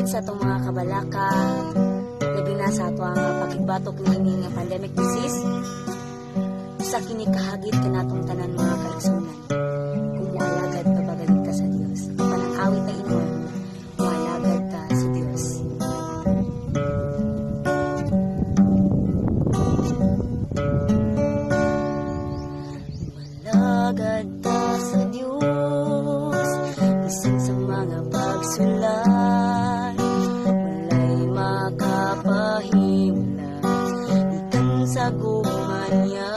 Sa atong mga kabalaka, labi na sa ato ang pakigbatok niini nga pandemic disease, usa kini kahagit kanatong tanan, mga kaigsunan, kung mualagad pa ba gani ta sa Dios. Apan ang awit ay ingon, mualagad ta sa Dios. Mualagad ta sa Dios bisan sa mga pagsulay, walay makapahiwala gikan sa gugma niya.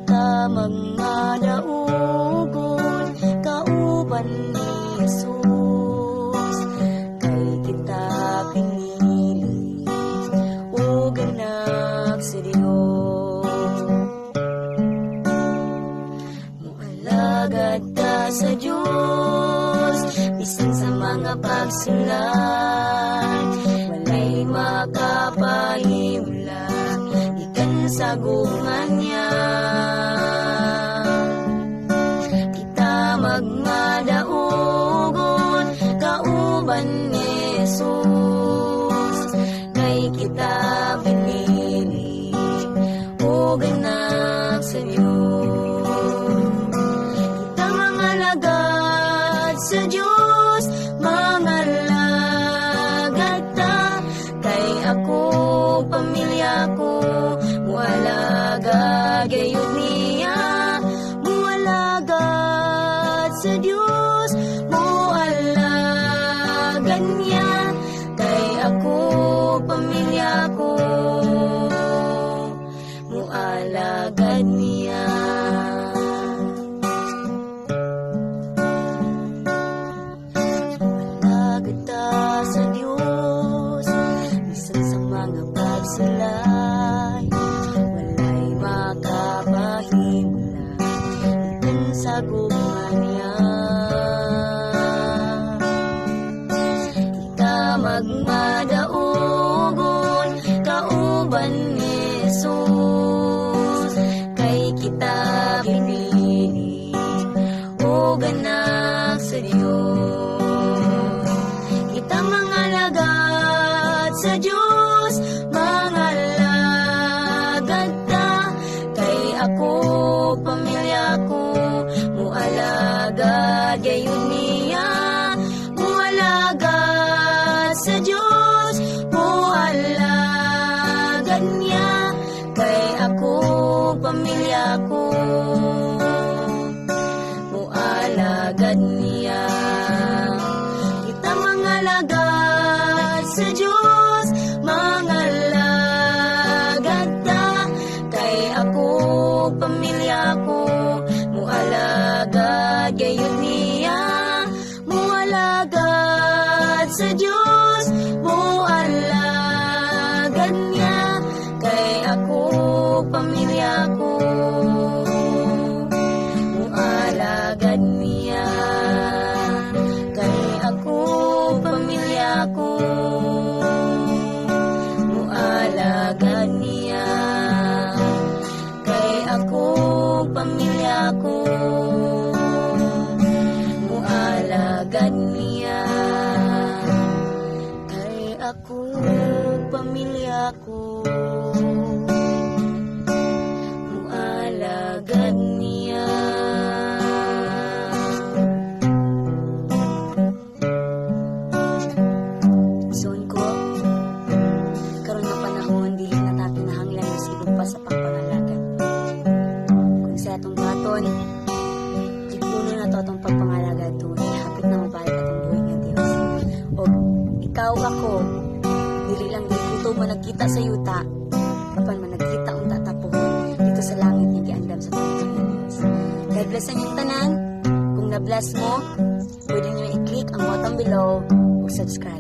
Kita magmadaugon kauban ni Jesus, kay kita pinili ug anak sa Dios. Mualagad ta sa Dios bisan sa mga pagsulay, walay makapahiwala gikan sa gugma niya. Kita magmadaugon kauban ni Jesus, kay kita pinili ug anak sa Dios. Kita mga alagad sa Dios, mga alagad ta, kay ako, pamilya ko, mualagad gayud niya. Mualagad sa Dios, mualagad niya, kay ako, pamilya ko, mualagad niya. Mualagad ta sa Dios bisan sa mga pagsulay, walay makapahiwala gikan sa gugma niya. Kita magmadaugon kauban ni Jesus, kay kita pinili ug anak sa Dios. Kita mga alagad sa Dios, mga alagad ta, kay ako, pamilya ko, mualagad gayud niya. Mualagad sa Dios, mualagad niya, kay ako, pamilya ko, mualagad niya. Kita mga alagad sa Dios, mga alagad ta, kay ako, pamilya ko, mualagad gayud niya. Mualagad sa Dios, mualagad niya, kay ako, pamilya ko, mualagad niya. Kay ako, pamilya ko, mualagad niya. Kay ako, pamilya ko, mualagad niya. Kay ako, pamilya ko, mualagad niya. Igsoon ko, karon nga panahon, dili na ta kinahanglan mosigog pa sa pagpangalagad. Kung sa atong buhaton, lippunon nato atong pagpangalagad tungod kay hapit na mobalik atong buhi nga Dios. Og ikaw, ako, dili lang di kutob managkita sa yuta, apan managkita unta ta puhon didto sa langit nga giandam sa atong buhi nga Dios. God bless sa inyong tanan. Kung na-bless mo, pwede niyo i-click ang button below ug subscribe.